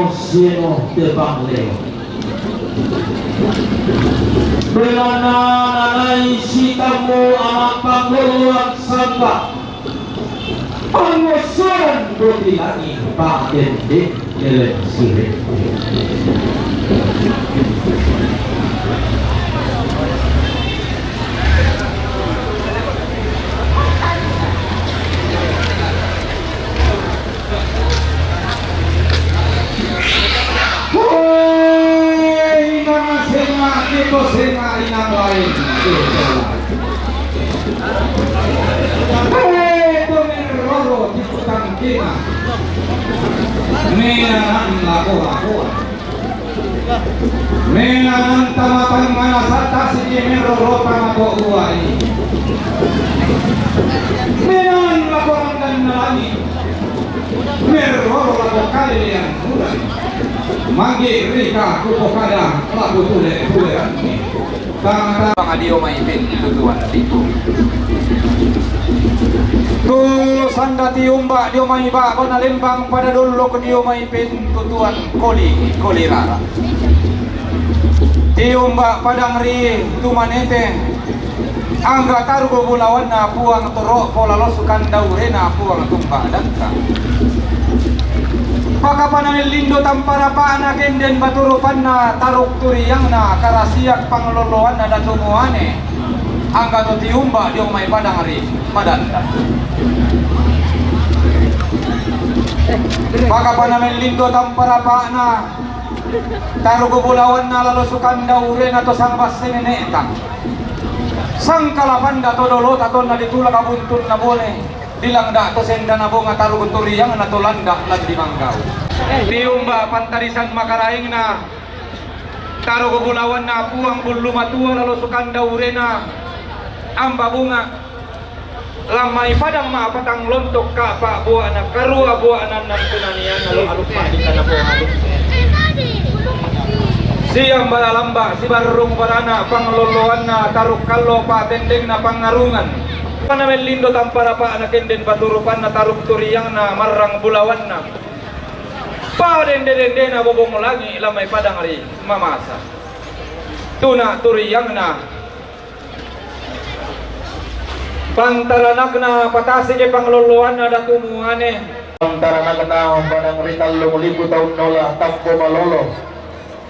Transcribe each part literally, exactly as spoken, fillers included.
Sino te pangleo. Belana nanai si tammu anak pangloloan samba. Pangosoran boti langi patende eleng sire. Hoi, inang senga, kito senga, inang lain. Hoi, to meroro, di kutang kina. Menanan lako-lako. Menanan tamatan manasata si meroro tamato uai. Menanan lako ranggan nalani. Meroro lako kalilian bulan. Manggi rika kupo kada laku tule-tule rangi. Tang-tang. Pangadio mai pin tutuan tipu. Tu sanda tiumba dio mai ba kona lembang pada dolo ke dio mai pin tutuan koli, koli rara. Tiumba padang ri tumanete. Angga taru bulawanna puang toro, pola losukan daurena puang tumba dangka. Pakapana mellindo tamparapana kenden baturupanna taruk turiangna karasiak pangloloanna datu muane. Angga to tiumba diong mai padang ri madanda. Pakapana mellindo tamparapana taru bulawanna lalosukan daurena to sangbas seneneta. Sangkalapan da to dolota tonna ditulak abuntunna bone, dilangda to sendana bonga taru turiangna to landa landi manggau. Tiumba pantarisan makaraengna taru bulawanna puang bullu matua lalosukan daurena amba bunga. Lammai padang ma patang lontok kapa buana karua buana nan tunanian alo aluk ma di kana buana aluk. Siang bara lamba sibarrung barana pangloloanna taruk kallo patendengna pangarungan. Pana mellindo tamparapana kenden baturupanna taruk turiangna marrang bulawanna. Padende-dendena bobong langi lammai padang ri mamasa. Tuna turiangna. Pantaranakna patasike pangloloanna datu muane. Pantaranakna padang ri tallung lipu taun nola tappo malolo.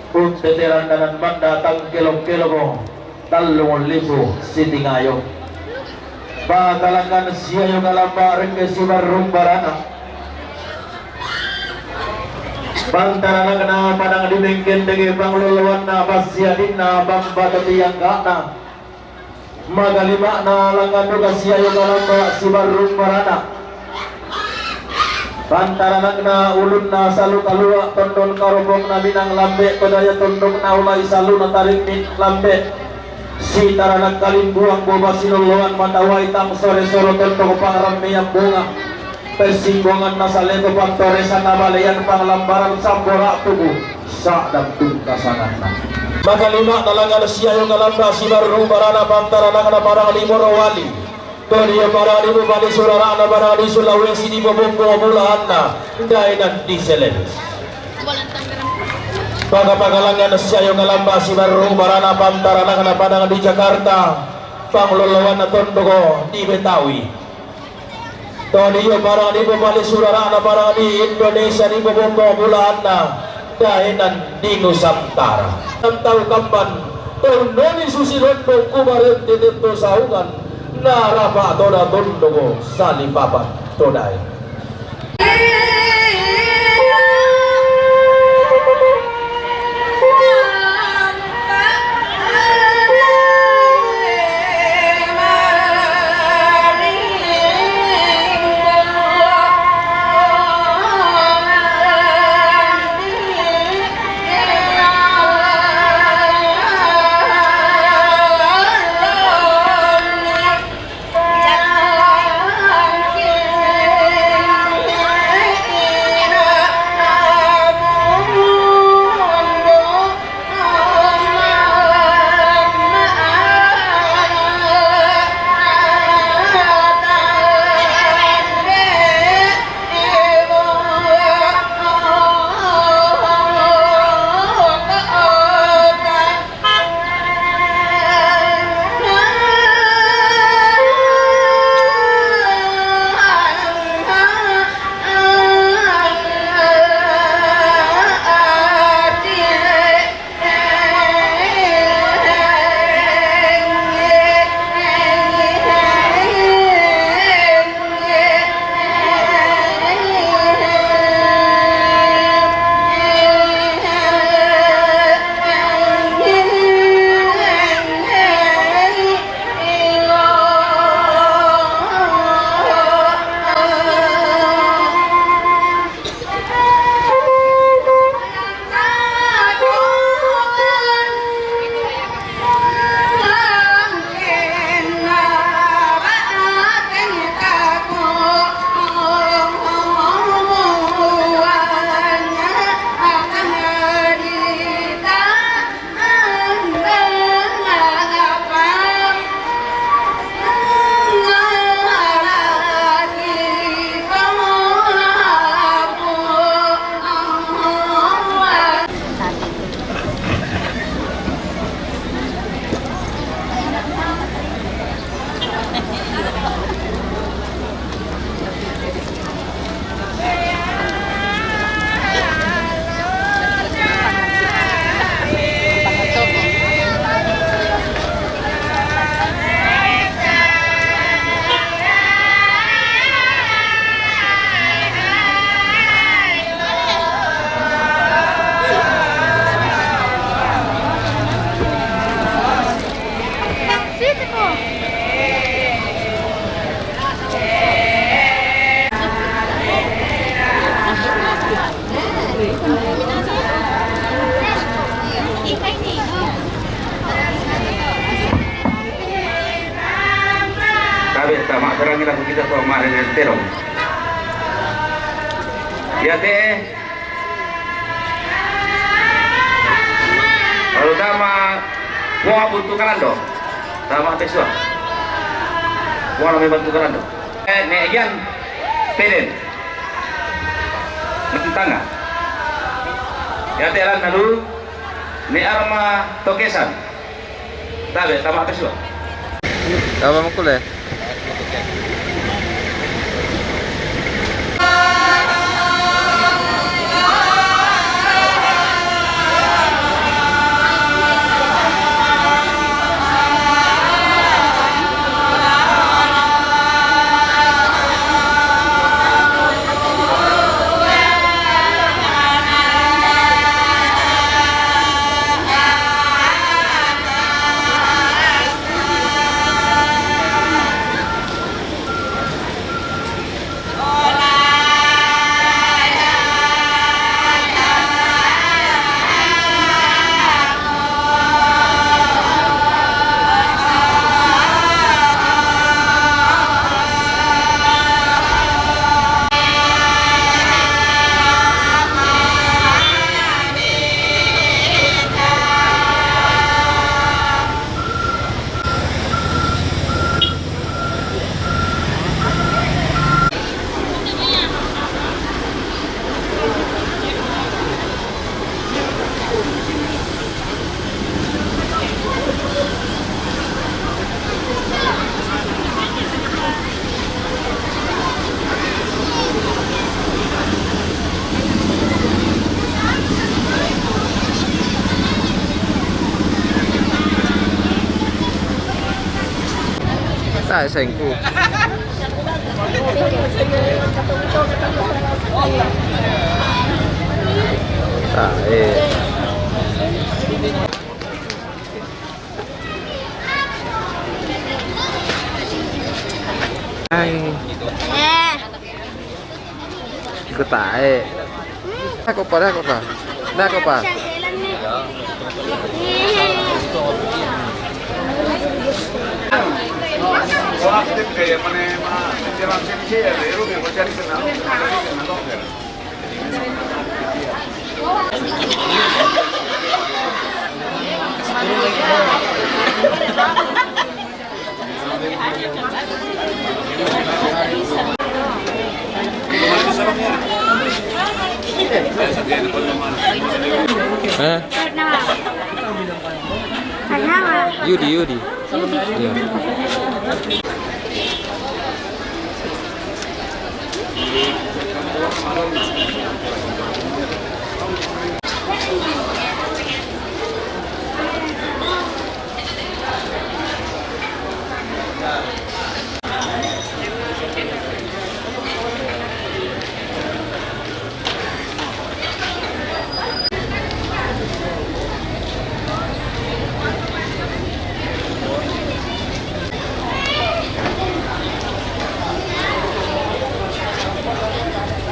Unteteranna nan manda tangkelok-keloko tallung lipu sitingayo. Pakalangan siayo kalamba rengke sibarrung barana. Pantaranakna padang di mengkendenge pangloloanna passiadinna bamba tetianggana. Magalima'na langngan duka siayo kalamba sibarrung barana. Pantaranakna ulunna salu kalua tondon karopongna minang lambe todaya tondokna ulai saluna tarimmin lambe. Sitaranak kalimbuang boba sinulloan matawai tang sore soro tondok pangrammean bonga. Pessimbonganna saleto pantoresanna balean panglambaran sambora tubu. Sa'dang tungkasanganna. Makalima nalangan siayo kalamba sibarru barana pantaranakna parang limo rowali. Todio parang limo bali surarana parang di Sulawesi di bobombo bulahanna. Daenan di Selebes. Paga-pagalangan siayo kalamba sibarru barana pantaranakna parang di Jakarta. Pangloloanna tondoko di Betawi. Todio parang di bobali surarana parang di Indonesia di bobombo bulahanna daenan di Nusantara. Tau kamban tonnoni susi londong kubarente tetto saungan narapa toda tondoko salipapan todae. Tabe', tama' serangi laku kita tu mare nel terong. Iya te. Lalu tama' Puang Buntu Kalando. Tama' pesua. Puang Buntu Kalando. Eh, ne' Yan Peden. Mentanga. Iya te lan lalu ne' Arma Tokesan. Tabe', tama' pesua. Tama' makule. Tae sengku. Tae. Hai. Iko tae. Dah kopa, dah kopa. Dah kopa. Eh? Yudi, Yudi. Iya.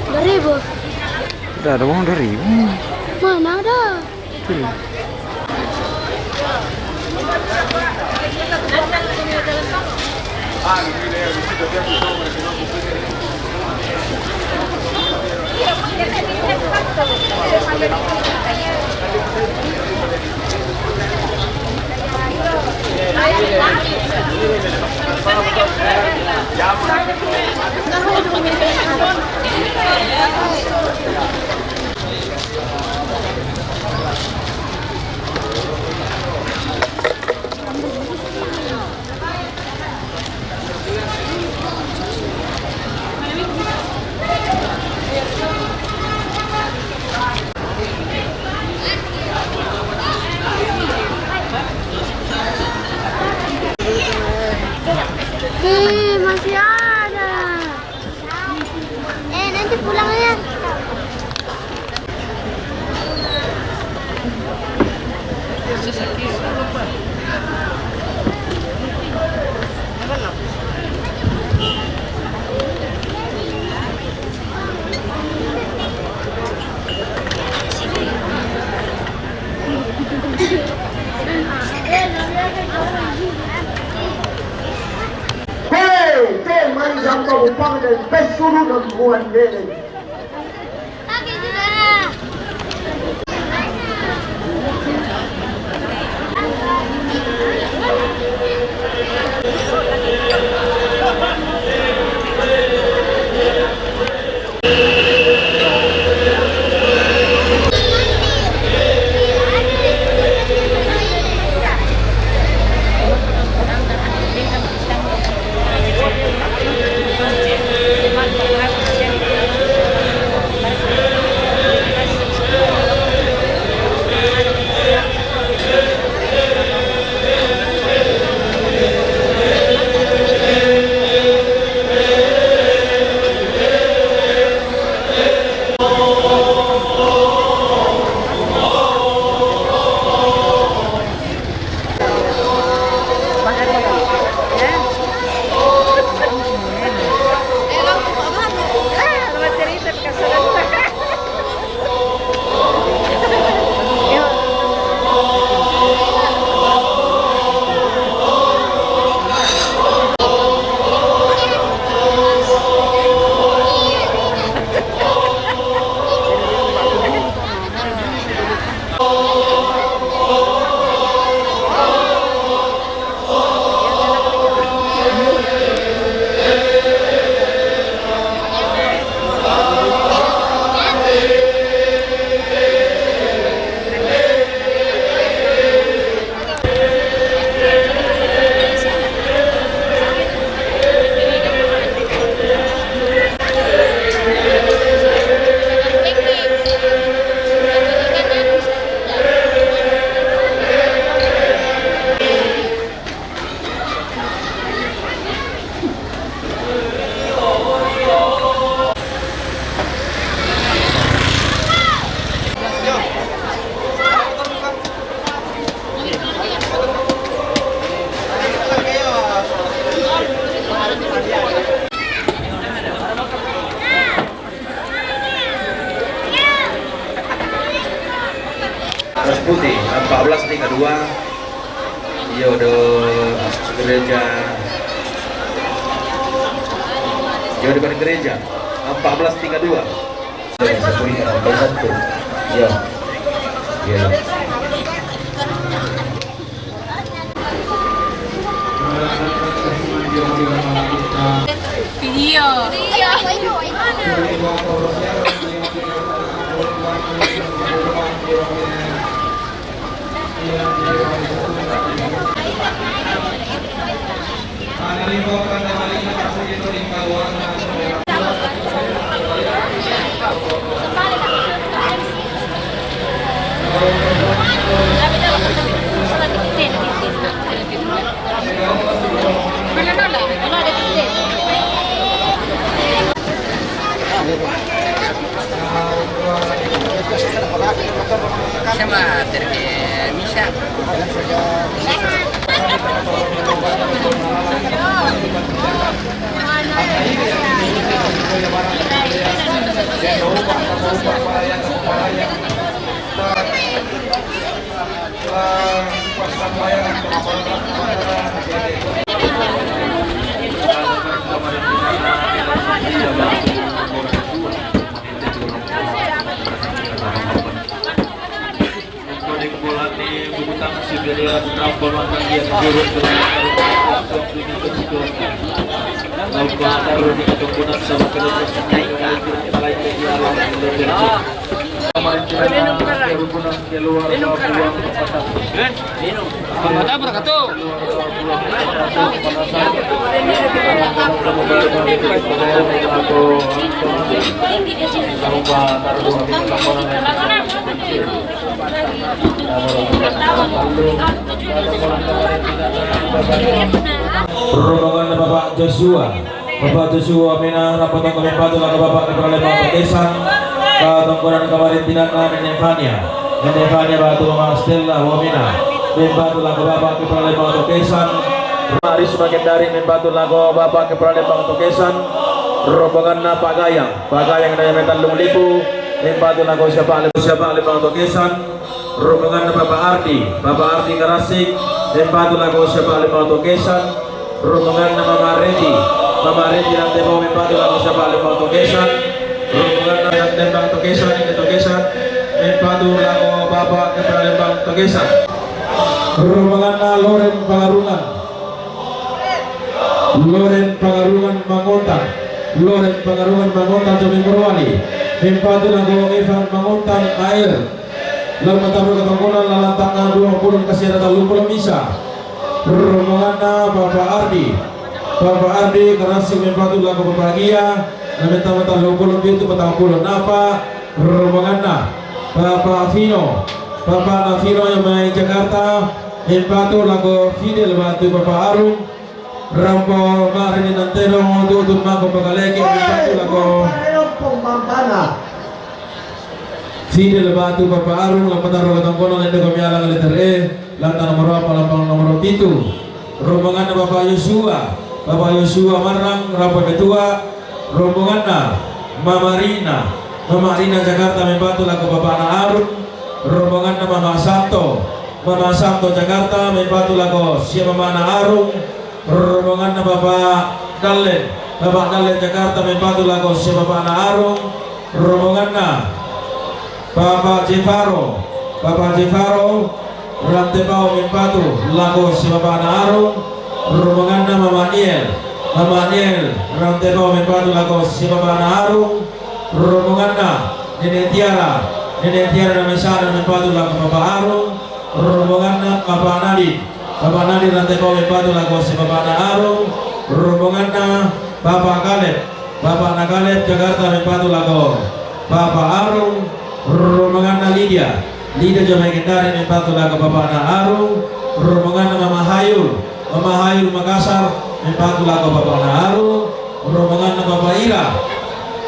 Dua ribu. Udah ada uang dua ribu. Mana ada? Tuh. Eh, masih ada. Eh, nanti pulangnya. Tanpa upah dan pesuru dan buan dede. Alas putih, empat belas tingkat dua. Yo, do gereja. Yo, depan gereja. Empat belas tingkat dua. Yo, yo. Iya. Sama terke misa. Rombongan Bapak Joshua. Bapak Joshua mina, rampok tongko mimbatu lako Bapak Kepala Lembang Tokesan. Katongkonan kamarintinanna Nenek Fania. Nenek Fania batu Mama Stella wamina. Mimbatu lako Bapak Kepala Lembang Tokesan. Risma Kendari mimbatu lako Bapak Kepala Lembang Tokesan. Rombonganna Pak Gayang. Pak Gayang daya metallung lipu. Mimbatu lako siapa, siapa Lembang Tokesan. Rombonganna Bapak Ardi, Bapak Ardi Karasik, mimbatu lako siapa Lembang Tokesan. Rombonganna Mama Reti, Mama Regi Rantebao mempatu lako Siapa'a Lembang Togesa. Rombonganna Rantebang Togesa, Inde Togesa, mempatu lako Bapak Kepala Lembang Togesa. Rombonganna Loren Pangarungan. Loren Pangarungan Mangontang. Loren Pangarungan Mangontang Jomi Morowali. Mempatu lako Evan Mangontang A R. Lao matammu katongkonan lalan tanggal dua puluh kasiara talluppulo misa. Rombonganna Bapak Ardi. Bapak Ardi Karasi mempatu lako Bapak Gia. Namentama talluppulo pitu patappulo napa. Rombonganna Bapak Vino. Bapak Navino yang main Jakarta. Mempatu lako Fidel Batu Bapak Arung. Rampo marini nanteno tutun mako pakaleki mempatu lako. Fidel Batu Bapak Arung, lampataro katongkonan lende komiala letter E, lanta nomor apa, lampang nomor pitu. Rombonganna Bapak Yosua, Bapak Yosua Marrang, rampo metua. Rombonganna Mama Rina, Mama Rina Jakarta mempatu lako Bapakna Arung. Rombonganna Mama Santo, Mama Santo Jakarta mempatu lako Siamamana Arung. Rombonganna Bapak Dallen, Bapak Dallen Jakarta mempatu lako Siamamana Arung. Rombonganna Bapak Jefaro, Bapak Jefaro Rantebao mempatu lako Siamamana Arung. Rombonganna Mama Niel, Mama Niel Rantebao mempatu lako Siamamana Arung. Rombonganna Nenek Tiara, Nenek Tiara Damesana mempatu lako Bapak Arung. Rombonganna Bapak Nadi, Bapak Nadi Rantebao mempatu lako Siamamana Arung. Rombonganna Bapak Kaleb, Bapakna Kaleb Jakarta mempatu lako Bapak Arung. Rombonganna Lydia, Lydia Jomai Kendari mempatu lako Bapakna Arung. Rombonganna Mama Hayul, Mama Hayul Makassar mempatu lako Bapakna Arung. Rombonganna Bapak Ira,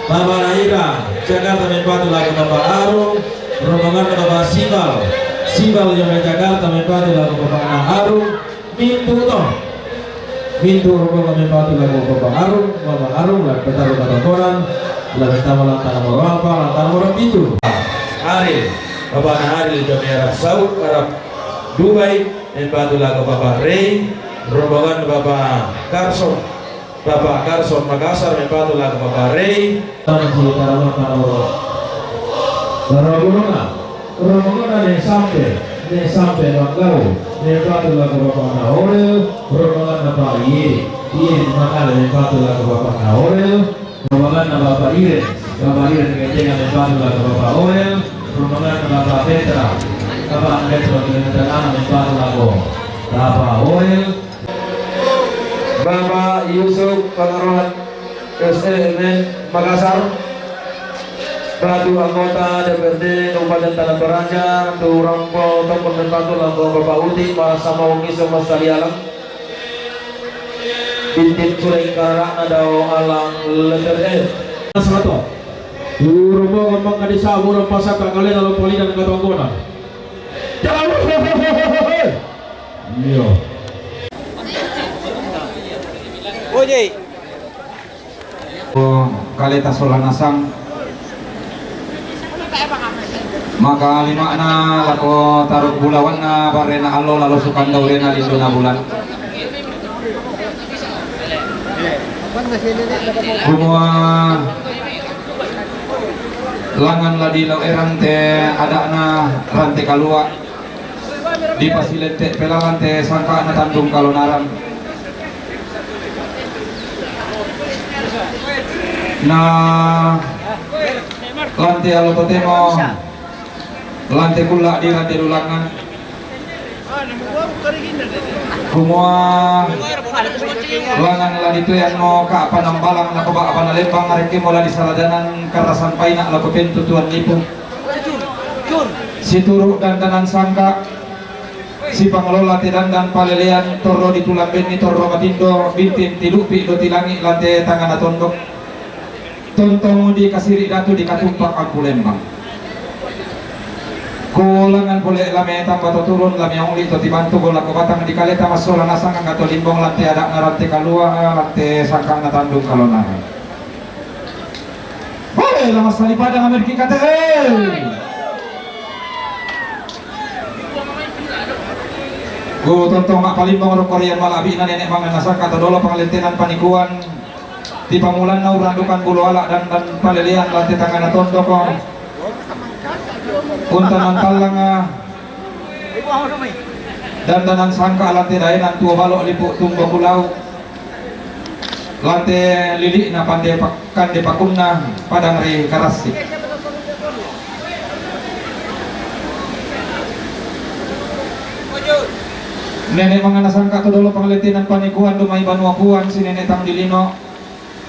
Bapakna Ira Jakarta mempatu lako Bapak Arung. Rombonganna Bapak Sibal, Sibal Jomai Jakarta mempatu lako Bapakna Arung. Mintu to. Mintu rombongan mempatu lako Bapak Arung, Mama Arung, lampataro katongkonan, lampatama lanta nomor apa, lanta nomor pitu. Aril, Bapakna Aril Jomai Arab Saud, Arab Dubai, mempatu lako Bapak Rey. Rombongan Bapak Karson, Bapak Karson Makassar mempatu lako Bapak Rey. Tansi tarama tarama. Tarabulunga. Rombonganna Ne Sampe, Ne Sampe Manggau mempatu lako Bapakna Orel. Rombonganna Pak Iye, Iye Makale mempatu lako Bapakna Orel. Rombonganna Bapak Iren, Bapak Iren Ketenga mempatu lako Bapak Orel. Rombonganna Bapak Petra, Bapak Petra Ketenga mempatu lako Bapak Orel. Bapak Yusuf Panaruhan, S E M N Makassar, selaku anggota D P R D Kabupaten Tanah Toraja, tu rampo tongkon mempatu lako Bapak Uti, Mas Sama Wongiso, Mas Salialang, bintin suleng karana dao alang letter F. Salato. Tu rombongan mangkadisa burung pasaka kalena lo palinan katongkonan. Iya. Ojei. Oh, kaleta sola nasang. Maka lima'na lako taruk bulawanna barena allo lalo sukanda urena lindona bulan. Kumua langngan la diloe rante ada'na rante kalua. Dipasilette pelalan te sangka'na tandung kalonaran. Na lante allo totemo, lante kulla di rante dulangan. Kumua langngan la ditoeanno ka'pa nambalang lako ba'bana lembang, arekkemo la disaladanan karasan paina lako pentu tuan nipu. Situru dandanan sangka, sipangolola te dandan palelean, torro di tulang benni, torro matindo, bintin tilupi doti langi lante tangana tondok. Tontong di kasiri datu di katumpak angku lembang. Ko langngan pole lame tamba to turun, lame ongli to tibantu, gola ko batang di kaleta massola nasang angga to limbong lante ada'na rante kalua, lante sangka'na tandung kalona. Hoi, la massali padang Amerika T V. Ku tontong mappalimbong rokko rian malabi'na nenek mangan nasangka to dolo pangalentenan panikuan. Tipamulanna urang dukan bulo ala' dandan paleleang lante tangngana tondoko. Untanan tallanga dandanan sangka' lante daenan tuo balo' lipu' tumbo kulau'. Lante lili'na pande pak-, kande pakunna padang ri Karassik. Nene' mangana sangka' to dolo panglettenan panikuan dumai banua puang si nene' tang dilino.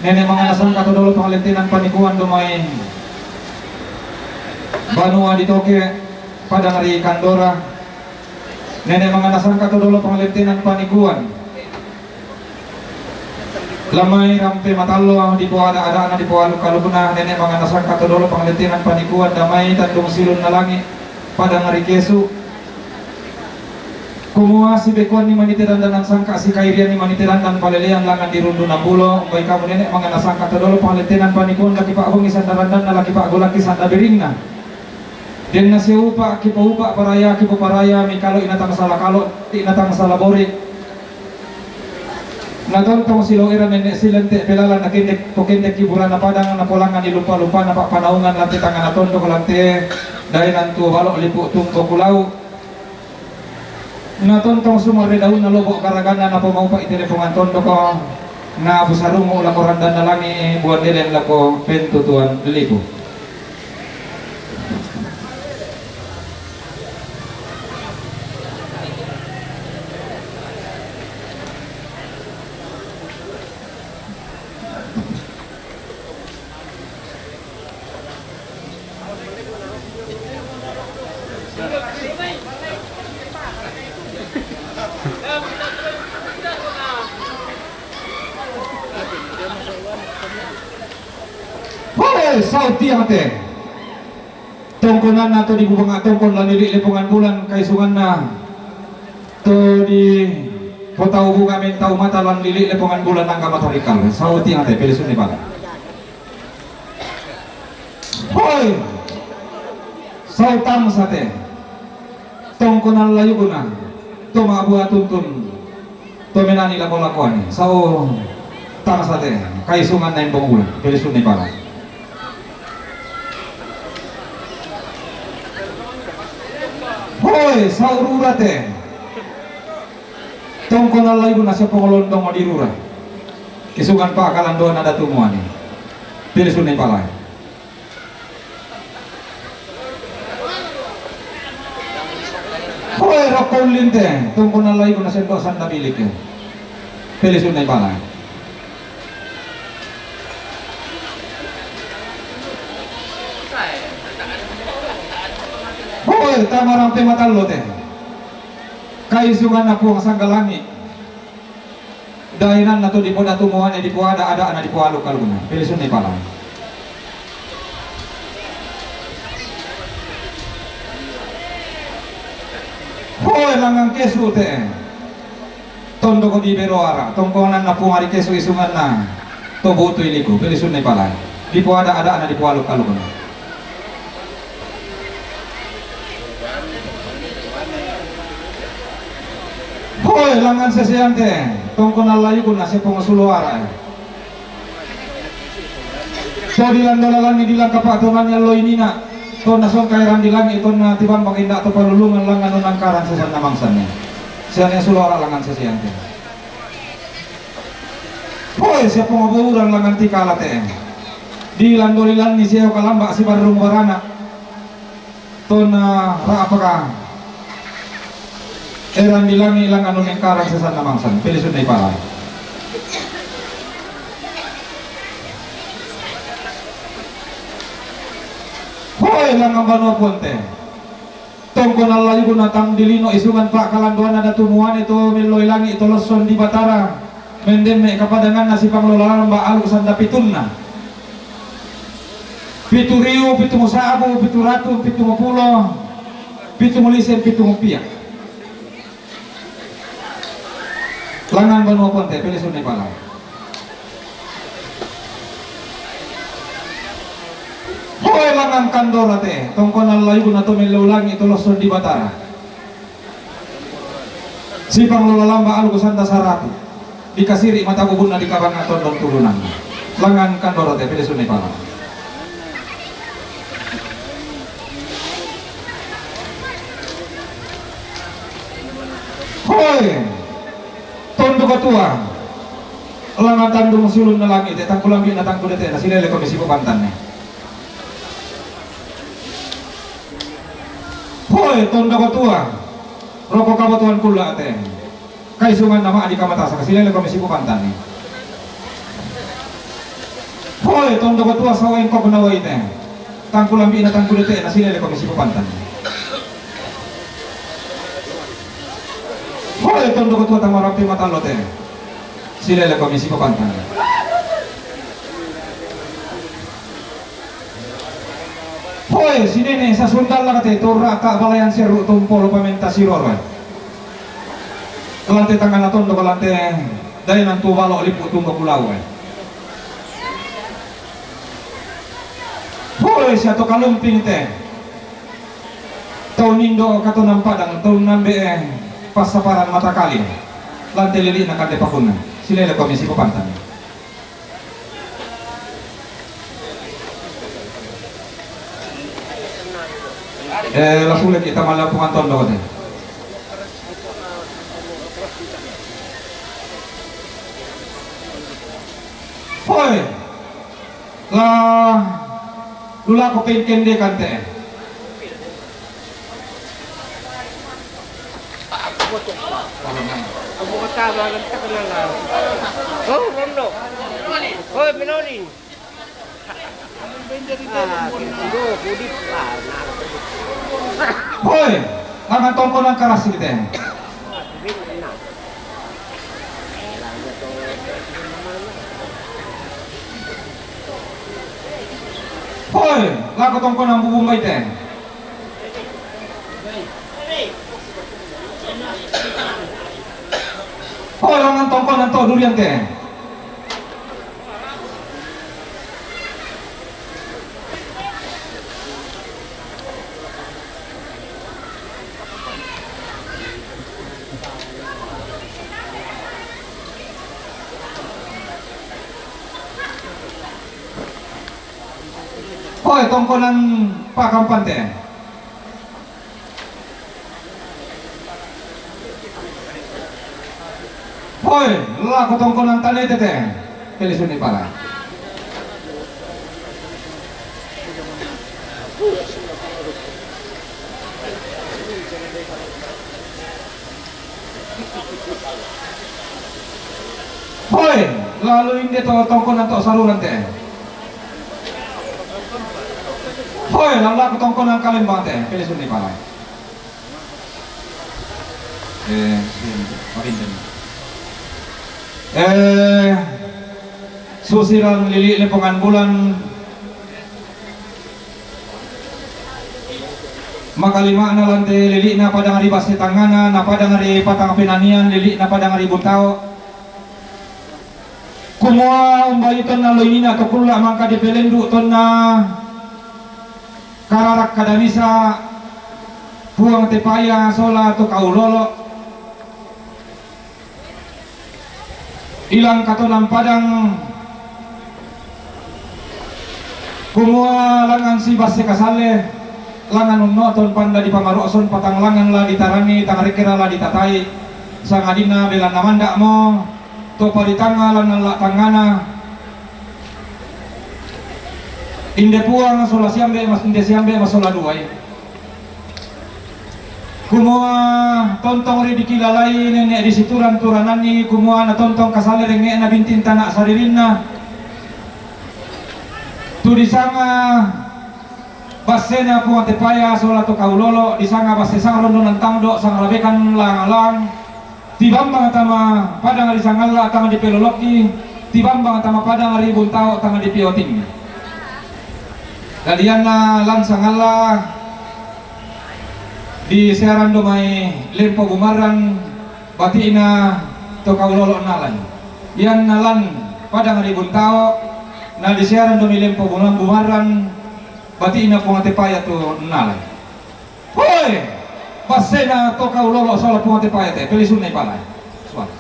Nene' mangana sangka' to dolo panglettenan panikuan dumai banua ditoke padang ri Kandora. Nene' mangana sangka' to dolo panglettenan panikuan lamai rampe matallo dipoada-ada'na dipoalu-kalukna. Nene' mangana sangka' to dolo panglettenan panikuan damai tandung silunna langi' padang ri Kesu'. Kumua sibekuanni manite dandanan sangka' sikairianni manite dandan palelean langan dirundu nabulo, umbai kamu nene' mangana sangka' to dolo panglettenan panikuan laki pa'bongi sanda randanna laki pa'golaki sanda biringna. Denna siupa' kipoupa' paraya kipoparaya mikalo' inatang sala kalo' inatang sala bori'. Natontong silo'era nene' silente' pelala nakendek pokendek hiburanna padang napolangan ilumpa-lumpana pa'panaungan lante tangngana tondok lante daenan tuo balo' lipu' tumbo kulau'. Natontong sumarre daunna lobo' garaganna napomaupa'i telepongan tondoko. Nabusarungu' lako randanna langi' buan deden lako pentutuan lipu'. Hoi, sau' tiang te. Tongkonanna to dibubanga' tongkon lan lili' lepongan bulan, kaisunganna to dipotau bunga' mentau mata lan lili' lepongan bulan angga matarikal. Sau' tiang te, pelesunni pala. Hoi! Sau' tangsa te. Tongkonan layukna to ma'bua tuntun to menani lako-lakoanni. Sau' tangsa te, kaisunganna embong bulan, pelesunni pala. Hoi, sau' rura te. Tongkonan layukna sia pongolondong di rura. Isungan pa'kalandoanna datu muane. Pelesunni pala. Hoi, rokko ullinte, tongkonan layukna sendo sanda bilike. Pelesunni pala. Hoi, tama rampe matallo te. Kaisunganna Puang Sanggalangi'. Daenanna to dipodatu muane dipoada-ada'na dipoalu-kaluna. Pelesunni pala. Hoi, langngan Kesu' te. Tondoko di Beroara, tongkonanna Puang ri Kesu' isunganna to bu'tu iliku, pelesunni pala. Dipoada-ada'na dipoalu-kaluna. Hoi, langngan Seseante, tongkonan layukna sia pongasulo ara. To dilando lalangi dilangkapa' tonganni allo inina, tonna songkai randi langi', tonna tibambang inda' to palulungan langngan unangkaran sesanna mangsanni. Siane sulo ara langngan Seseante. Hoi, sia pongabouran langngan Tikala te. Dilando lilanni sia kalamba' sibarrung barana. Tonna ra'paka eran dilangi' langngan unengkaran sesanna mangsan, pelesunni pala. Hoi, langngan banua Puang te. Tongkonan layukna tang dilino isungan pa'kalandoanna datu muane to melloi langi' to losson di Batara. Mendemme' kapadanganna sipanglola lamba' alu' sanda pitunna. Pitu riu, pitu sa'bu, pitu ratu, pitu pulo, pitu lise, pitu pia'. Langngan banua Puang te, pelesunni pala. Hoi, langngan Kandora te, tongkonan layukna to melloi langi' to losson di Batara. Sipanglola lamba' alu' sanda saratu. Dikasiri' mata bubunna dikabanga' tondong turunanna. Langan Kandoro te, pili sunni pala. Hoi! Tondok Tua. Langan Tandung Siulun na Langi te, tangkulambi na tangku dete, na silele ko misipu pantan ne. Hoi, Tondok Tua. Roko kabotuan kula te. Kaisungan nama adi kamatasan, silele ko misipu pantan ne. Hoi, Tondok Tua sawa engkok na wai te. Tangkulambi na tangku dete, na silele ko misipu pantan ne. Hoi, Tondok Tua tamarampi matalo te. Silele ko misipu pantan ne. Hoi, sinene sasundal la kate, tora ka balayan seru tumpol pamenta siroro. Lante tangana tondok lante, dai nantu balo lipu tumbo kulau. Hoi, siato kalumping te. Tau nindo kato nampadang, tau nambe pasaparan matakali. Lante lili na kante pakuna. Silele ko misipu pantan. Eh, la sule kita mala pungan tondok te. Hoi. La lula ko pengkende kante. Oh, Rondo. Oh, Menoni. Hoi, langan tongkonan karasi te. Hoi, lako tongkonan bubumbai te. Hoi, langan tongkonan to durian te. Hoi, tongkonan pakampan te. Hoi, lako tongkonan tane tete. Pili sunni pala. Hoi, lalu inde to tongkonan to saruran te. Hoi, lalu lako tongkonan kalembang te. Pili sunni pala. Eh, eh, susiran lili lepongan bulan. Makalimana lante lili na padang ri base tangana, na padang ri patang penanian, lili na padang ri buntao. Kumua umbai tonna loinina to kulla mangka dipelendu tonna kararak kadamisa Puang Tepaya sola to kaulolo. Ilang katonan padang, kumua langan si basse kasalle, langan unnoton panda dipamaro'son patang langan la ditarangi, tang rekkera la ditatai, sangadinna belanna manda'mo, to paritanga lanna la tangngana. Inde Puang sola siambe mas-, inde siambe masola duai. Kumua tontong ri dikilalai nenne' disituran-turananni, kumua natontong kasale rengnge'na binting tana' saririnna. Tu disanga bassena Puang Tepaya sola to kaulolo, disanga basse sangrondo nantangdo sangrabekan lang-lang. Tibambang tama padang ri Sangalla tang dipelolokki, tibambang tama padang ri Buntao tang dipioting. Dadianna lan Sangalla disearan do mai Lempo Bumarran, bati'na to kaulolo nalai. Ianna lan padang ri Buntao, na disearan do mai Lempo Bumar-, Bumarran, bati'na Puang Tepaya tu nalai. Hoi! Bassena to kaulolo sola Puang Tepaya te, pelisunna ipalai. Suara.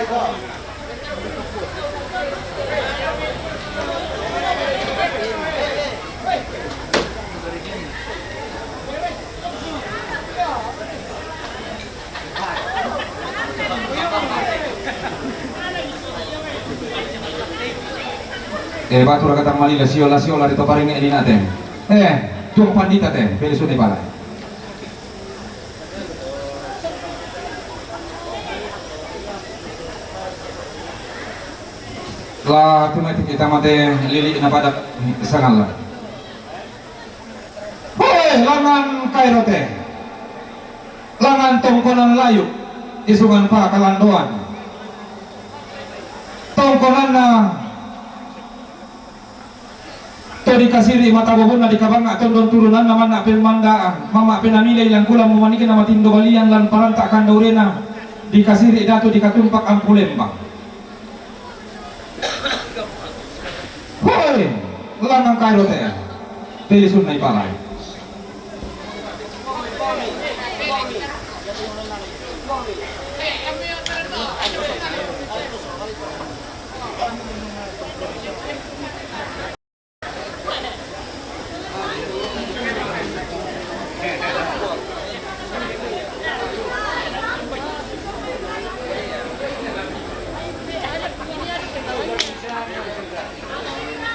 Eh, batu rakatang malila, sio la sio la rito paringe di nate. Eh, tuang pandita te, pele suni pala. La tunai kita mate lili na padak sangal la. Hoi, langan Kairo te. Langan tongkonan layuk, isungan pa kalandoan. Tongkonan na to di kasiri mata bobon na di kabanga tondon turunan na mana pemanda, mama penamile ilang kulam mumanikin na matindo balian lan paranta kandaurena di kasiri datu di katumpak ampulembang. Hoi, lanang Kairo te. Pele sunna ipalai.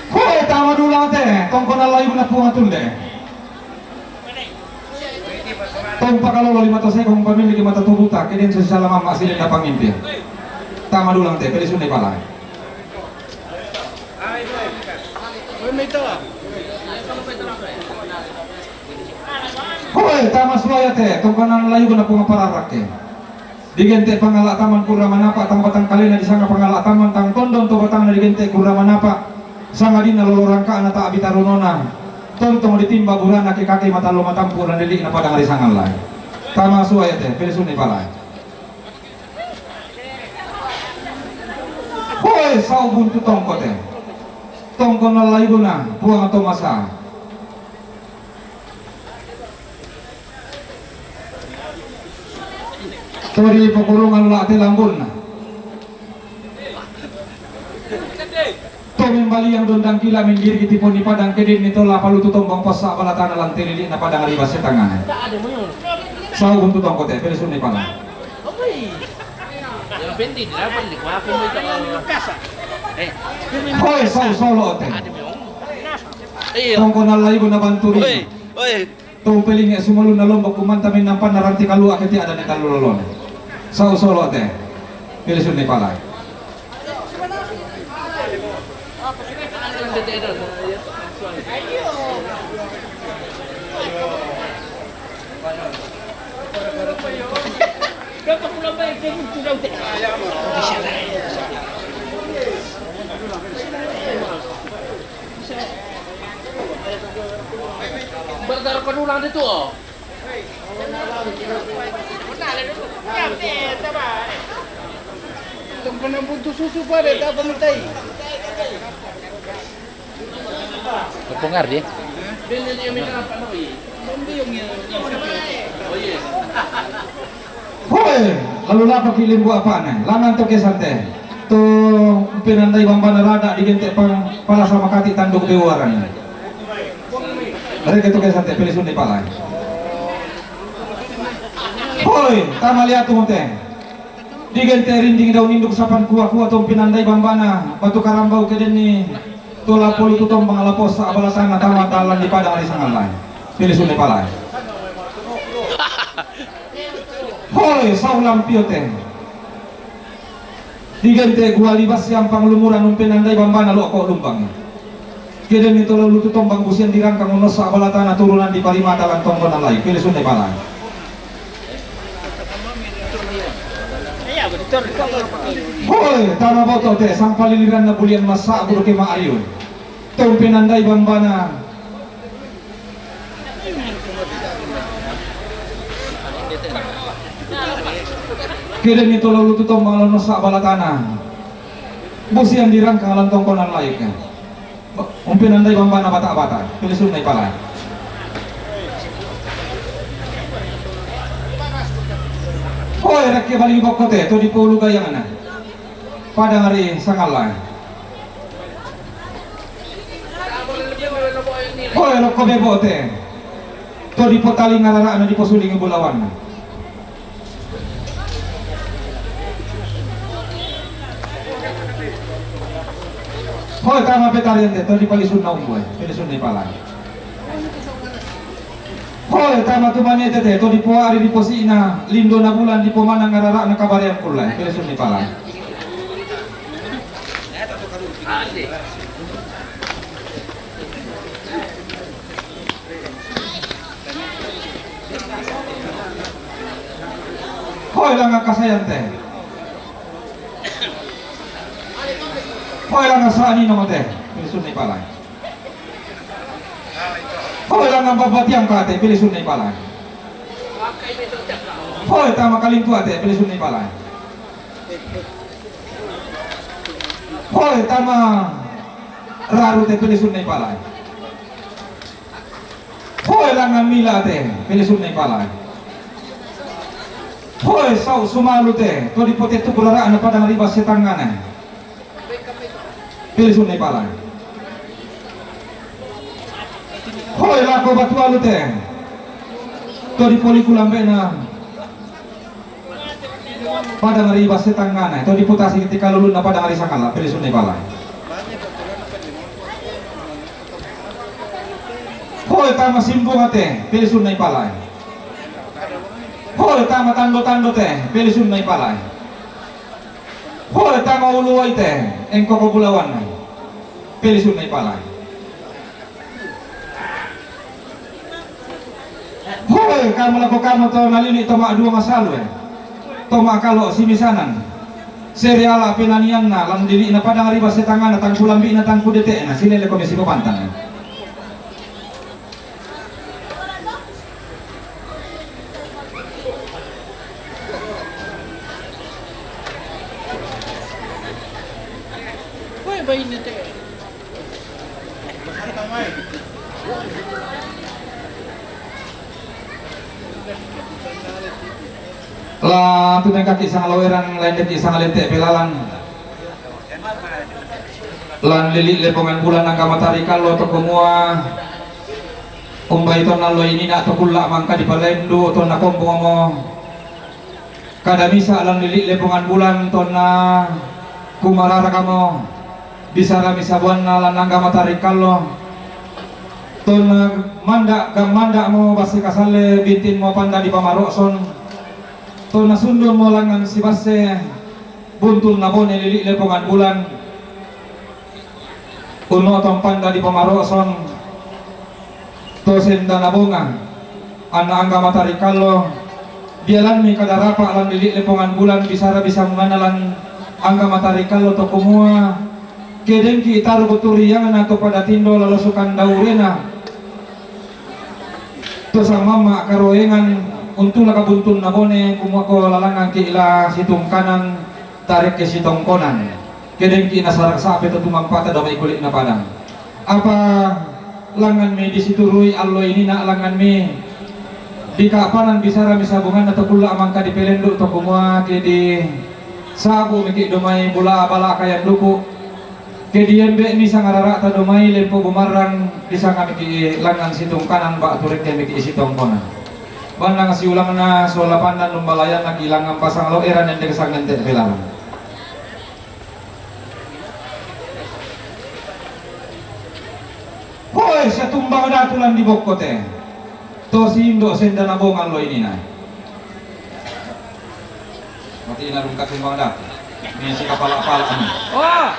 Hoi, tama dulang te, tongkonan layuk na punga tunde. Tong pakalolo lima to sekong pamiliki mata tubuta, keden sosial mama siden na pangimpi. Tama dulang te, pele sunna ipalai. Hoi, tama suaya te, tongkonan layuk na punga pararake. Digente pangala taman kurra manapa, tang batang kalena disanga pangala taman, tang tondon to batangna digente kurra manapa, sanga dinna lolo rangkana ta bitarunona, tontong ditimba burana ke kake matallo matampu randeli na padang risangan lai. Tama suaya te, pele sunna ipalai. Hoi, sau buntu tongko te. Tongko na laiguna, buang to masa. Tori pokurungan la te lambunna. To membaliang dondang kila minggi tipon ni padang keden ni tola palutu tombang posa balatana lan telili na padang riba setangana. Sau buntu tongko te, pele sunna ipalai. Hoi, sau solo te. Tongko na laiguna banturi. Oi, oi. Tong pelinge sumalunna Lombok kumanta minnampanna ranti kalua keti ada ni tallu lolona. Sau solo te. Pele sunna ipalai. Bergara penulang itu, oh. Tong pernah buntu susu pada tak pernah tai. Terpengar dia. Hoi, lalu lapa ki limbu apana? Langan to kesan te. To penandai bambana rada digente pang pala sama kati tanduk bewaran. Mereka to kesan te, pele sunna ipalai. Hoi, tama liatu te. Digente rinding daun induk sapan kua-kua to penandai bambana batu karambau keden ni. Tola polu tu tombang laposa abalatana tama dalan di padang risangan lai. Pele sunna ipalai. Hoi, sau lampio te. Digente gua libas siampang lumuran umpenandai bambana loko lumbang. Keden ni tola lutu tombang busian dirangkang unosa abalatana turunan di parimata lan tongkonan lai. Pele sunna ipalai. Hoi, tama boto te, sampaliliran na bulian masa budu ke ma ayu. Tong penandai bambana. Keden ni tola lutu tombang lan unosa abalatana. Busian dirangkang lan tongkonan lai. Umpenandai bambana bata-bata, pele sunna ipalai. Hoi, rakke bali bokko te, to di polu gayangana. Padang ari Sangala. Hoi, roko bebo te. To dipotaling arara'na diposuling bulawanna. Hoi, tama Petarian te, to dipalisunna umboe, pilisunna ipalai. Hoi, tama Tumanete te, to dipoari diposi'na lindona bulan dipomanang arara'na kabarean kulla, pilisunna ipalai. Hoi, langngan Kasayan te. Hoi, langngan Sa'ninong te, pilisunna ipalai. Hoi, langngan Babatiangka te, pilisunna ipalai. Hoi, tama Kalintua te, pilisunna ipalai. Hoi, tama Raru te, pilisunna ipalai. Hoi, langngan Mila te, pilisunna ipalai. Hoi, Sau Sumalu te, to dipotettuk rara'na padang riba setangngana, pilisunna ipalai. Hoi, lako Batualu te, to dipoli kulambe'na padang riba setangngana, to dipotasi ti kalulunna padang ari Sangala, pilisunna ipalai. Hoi, tama Simbunga te, pilisunna ipalai. Hoi, tama Tando-tando te, pilisunna ipalai. Hoi, tama Uluwai te, engkoko bulawanna, pilisunna ipalai. Hoi, kamu lako kamu to nalili to ma'dua masalue, to ma'kalo simisanan. Seriala penanianna lan lili'na padang riba setangngana, tang kulambi'na tang kudete'na, silele komi sipapantang. Hoi, baine te. La tumengkaki sangaloeran, laendeki sangalente pelalang. Lan lili lepongan bulan angga matari kallo to kumua, umbai tonna allo inina to kulla mangka dipalendu tonna kombongmo. Kada misa lan lili lepongan bulan tonna kumararakamo, bisara misa buanna lan angga matari kallo. Tonna manda' gammanda'mo basse kasalle bintinmo panda dipamaro'son. Tonna sundunmo langngan sibasse buntunna bone lili lepongan bulan. Unno'tong panda dipamaro'son to sendana bonga, anna angga matari kallo, dialanmi kada rapa' lan lili lepongan bulan bisara bisa mungana lan angga matari kallo to kumua, ke dengki taru turiangna to pada tindo lalo sukan daurena. To sangmamma karoengan untulak buntunna bone, kumua ko lalangangki la situngkanan, tarekke sitongkonan. Ke dengki nasarak sape to tumampata dao mai kuli'na padang. Apa langnganmi disiturui allo inina langnganmi dika'panan bisara misabunganna to kulla mangka dipelendu to kumua ke di sabu miki domai bula bala kayan duku. Ke diembe'mi sangarara'ta domai lempo bumarrang, disangamiki langngan situngkanan ba'tu rekkemiki sitongkonan. Bannang siulangna sola pandan numbalayanna ki langngan pasang lo eran endek sangente pelalang. Hoe, satumbang datu lan dibokkote. To sindo sendana bonga allo inina. Mati ina rungkat sumbang datu. Ini si kapala-pala ini. Wah.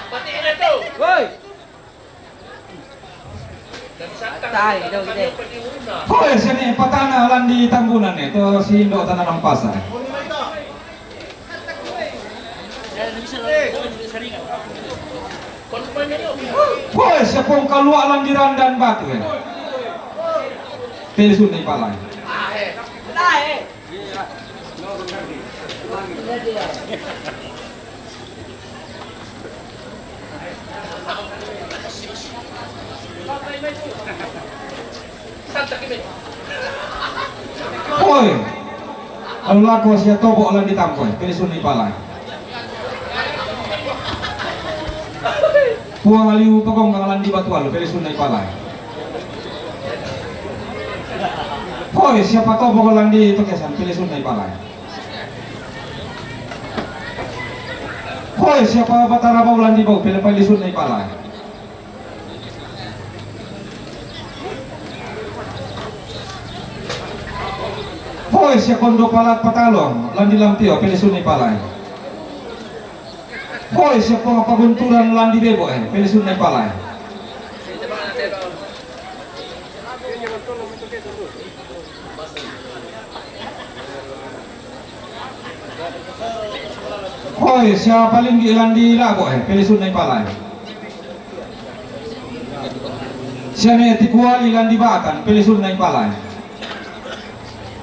Woi. Tai, dong, ide. Hoe, sini patana lan di Tambunan nih, to sindo tanah nampasa. Hoe, sepong kalualan di randan batu ya. Pilisun nih palai. Hoe. Alulaku sia tobo lan di tampo, pilisun nih palai. Puang Aliu Pagonggang landi Batualu, pelesunna i Palae. Hoi, sia Patopoko landi Tokesan, pelesunna i Palae. Hoi, sia Batara Bau landi Bau, pele pelesunna i Palae. Hoi, sia Kondo Pala Patalo landi Lampio, pelesunna i Palae. Hoi, sia Pong Pagunturan landi Bebo, eh, pelesunna i Palae. Hoi, sia Palinggi landi Labo, eh, pelesunna i Palae. Sia Ne Tikuali landi Batan, pelesunna i Palae.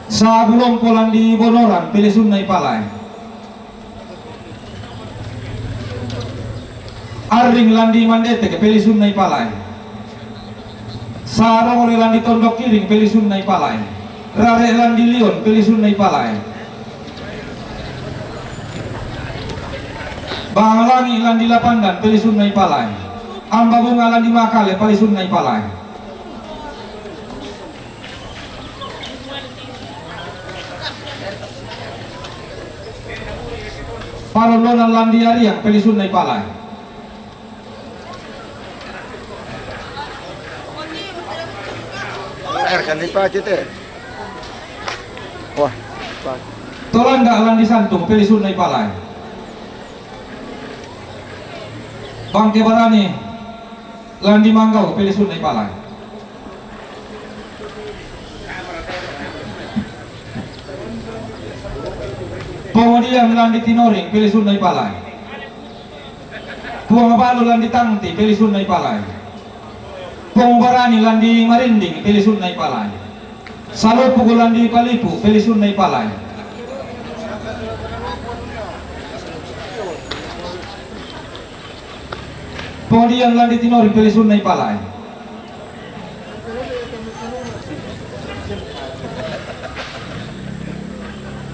Sa Bulompo landi Bonoran, pelesunna i Palae. Arring landi Mandeteke, pelesunna i Palae. Sa Rongore landi Tondok Kiring, pelesunna i Palae. Rare landi Lion, pelesunna i Palae. Bang Langi landi Lapandan, pelesunna i Palae. Amba Bunga landi Makale, pelesunna i Palae. Parondona landi Ariang, pelesunna i Palae. Air kan dipakai teh. Wah, dipakai. Tolanda landi Santung, pelesunna i Palae. Bangke Barani landi Manggau, pelesunna i Palae. Pongodian landi Tinoring, pelesunna i Palae. Puang Balu landi Tangti, pelesunna i Palae. Pong Barani landi Marinding, pelesunna i Palae. Salupuku landi Palipu, pelesunna i Palae. Pongodian landi Tinoring, pelesunna i Palae.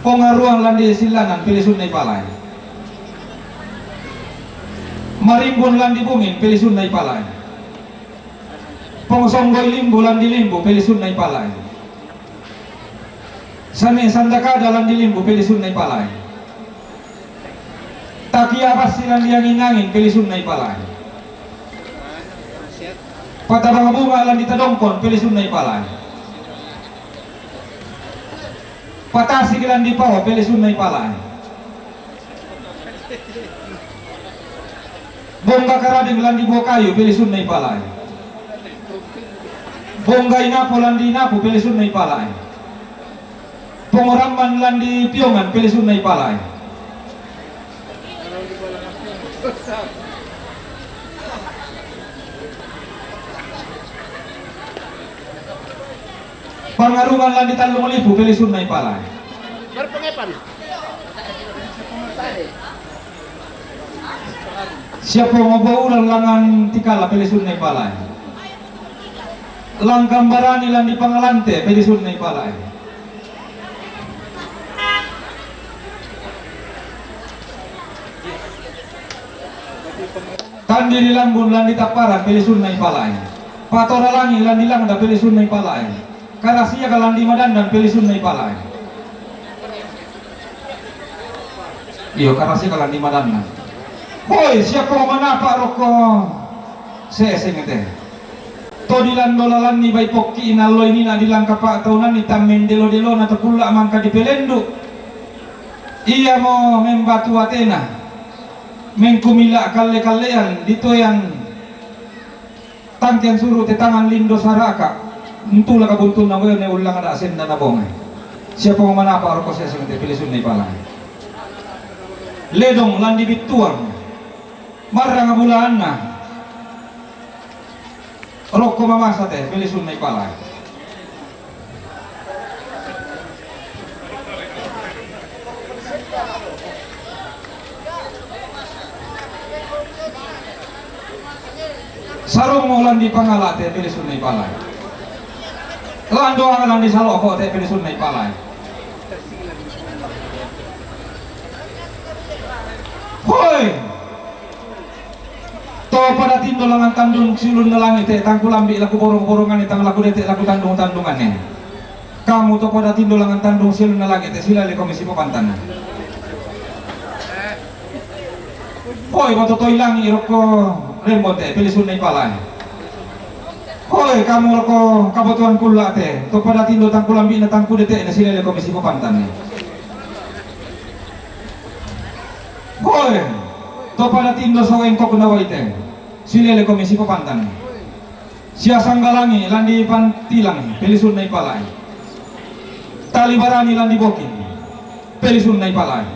Pongaruang landi Silanan, pelesunna i Palae. Marimbun landi Bungin, pelesunna i Palae. Pongsonggoi Limbu landi Limbu, pelesunna i Palae. Sane Sandakada landi Limbu, pelesunna i Palae. Takia Bassi landi Angin-angin, pelesunna i Palae. Patabang Bunga landi Tadongkon, pelesunna i Palae. Patasik landi Pawa, pelesunna i Palae. Bongga Karading landi Buakayu, pelesunna i Palae. Bongga Inapo landi Inapu, pelesunna i Palae. Pongoramman landi Piongan, pelesunna i Palae. Pangarungan landi Tallung Lipu, pelesunna i Palae. Berpengepan. Sia Pong Bouran langan Tikala, pelesunna i Palae. Langkan Barani landi Pangalante, pelesunna i Palae. Tandiri Lambun landi Tapparan, pelesunna i Palae. Patora Langi landi Langda, pelesunna i Palae. Karasiaka landi Madandan, pelesunna i Palae. Iyo, Karasiaka landi Madandan. Hoi, sia Pong Manapa rokko Seseng te. To dilando lalanni bai pokki nalloi nina dilangkapa taunanni tammeng delo-delona tapulla mangka dipelendu. Iyamo membatu atena, mengkumila kalle-kallean, ditoean tangkean suru te tangan lindo saraka, ntula kabuntulna wene ullang ada asenna na bonge. Sia Pong Manapa rokko Seseng te, pelesunna i Palae. Ledong landi Bittuang, marrang bulaanna. Rokko Mamasa te, pelesunna i Palae. Sarong landi Pangala te, pelesunna i Palae. Lando landi Saloko te, pelesunna i Palae. Hoi! To pada tim Langan tandung siulunna langi' te, tang kulambi' la kuborong-boronganni, tang la kudete' la kutandung-tandunganni. Kamu to pada tindo langan tandung siulunna langi' te, silele komi sipapantan. Hoi, matoto ilangi' rokko rembong te, pelisunna ipalae. Hoi, kamu rokko kabatuan kulla' te, to pada tindo tang kulambi'na tang kudete'na, silele komi sipapantan. Hoi, to pada tindo sawengkokna wai te, silele komi sipapantan. Siasanggalangi landi pantilang, pelisunna ipalae. Tali barani landi boking, pelisunna ipalae.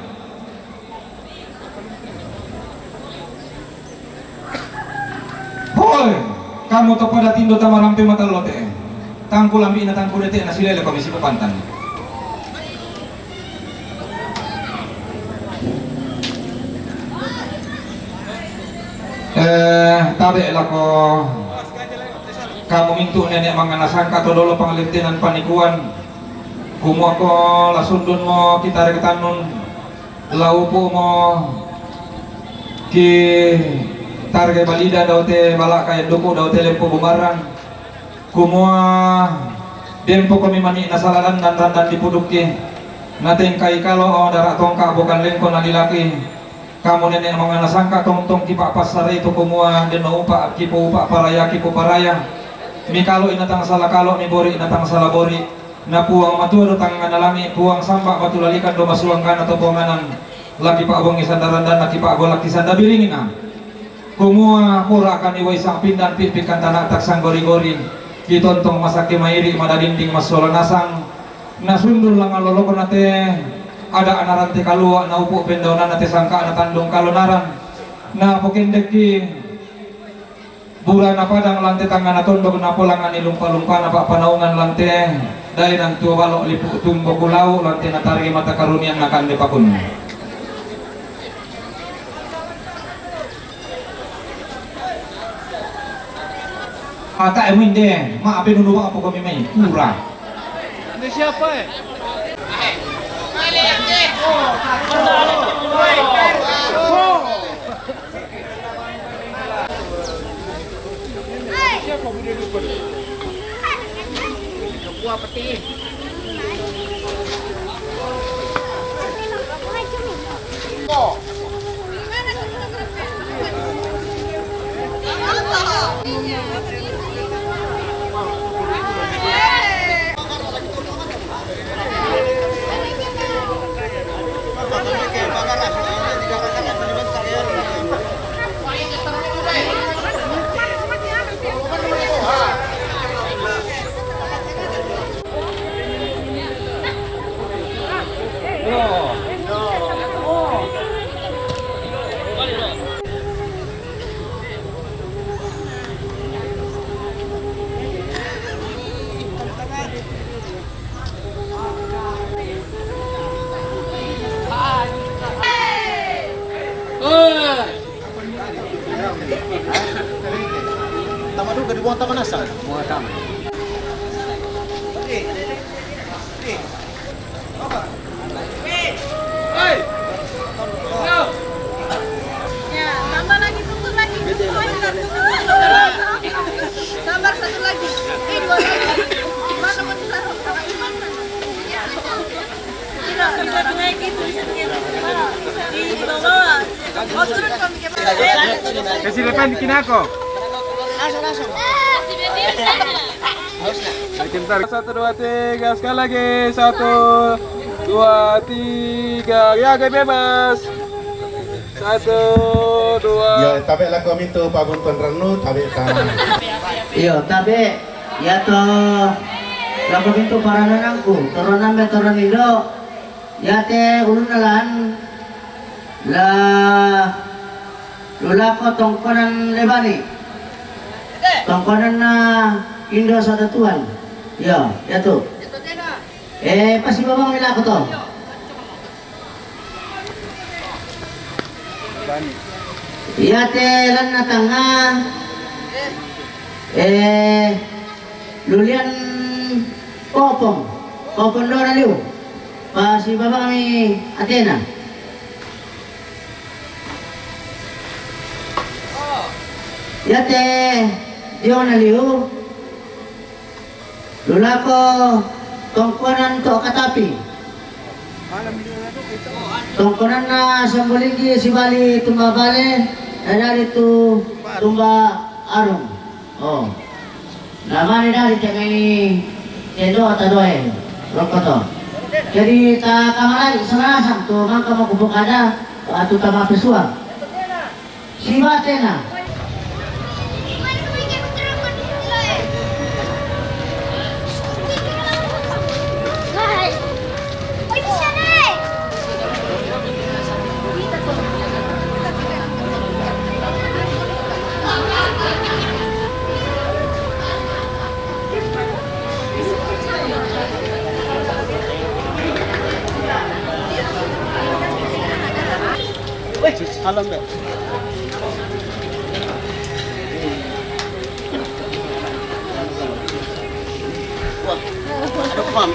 Hoi, kamu to pada tindo tamarampe matallote, tang kulambi'na tang kudete'na, silele komi sipapantan. Eh, tabe' lako kamu mintu' nene' mangngana sangka to dolo pangalettenan panikuan. Kumuako la sundunmo kitarek tannun, la upu'mo kitarek balida dao te balaka duku dao te lempo bumarang. Kumua dempo komi mani' nasala randan-randan dipudukki, natengkai kalo dara tongka bukan lengko nalilaki. Kamu nene' mangngana sangka tongtong kipa'passarai tu kumua denno upa' kipoupa' paraya kipoparaya. Mikalo'i natang sala kalo, mibori' natang sala bori'. Na Puang Matua do tangngana langi', Puang samba' batu lalikan do masuanggana to ponganan. La kipa'bongi sanda randanna, kipa'golakki sanda biringna. Kumua puraka ni wai sangpindan pi'pikkan tana' taksang gori-gori, kitontong masakke mairi' madadinding massola nasang, nasundul langalolokna te ada'na rante kalua', naupu' pendaunanna te sangka'na tandung kalonaran, napokendekki burana padang lante tangngana tondok, napolangani lumpa-lumpana pa'panaungan lante daenan tuo balo' lipu' tumbo kulau lante natarigi mata karunianna kande pakunna. Ata'e muinde, ma'ape nunu ba'apo komi mai, pura. Ini siapa, eh? Siapa, Bu Dewi? Buah peti. Tama duka di buang tama nasa. Buang tama. Ya, tambah lagi, tunggu lagi. Sabar, satu lagi. Eh, dua lagi. Mana mau ditaruh? Tidak, bisa naik itu, bisa naik. Di, di bawah. Oh, turun kami ke bawah. Kasi lepan kinako. Langsung, langsung. Satu, dua, tiga, sekali lagi. Satu, dua, tiga. Ya, gaya bebas. Satu, dua. Iyo, tabe' lako mintu' pabuntuan rennu, tabe' ta. Iyo, tabe' iyato lako mintu' parananangku, toronambe toron indo', iate ulunna lan la lulako tongkonan Lebani. Tongkonanna Indo Sada Tuhan. Iyo, iatu. Eh, pasibabang milako to. Iate lanna tangnga, eh, lulian popong, popong dona liu, pasibabami atena. Iate dio na liu, lulako tongkonan to katapi. Tongkonan na sambulingi sibali tumba bale, na dadi tu tumba arung. Oh. Na mani dadi tengai tendo tadoe. Lokoto. Jadi ta kamalai sangasang tu mangka makupuk ada, atu tama pesuang. Sibatena. Weh, salam deh. Wah, ada pam.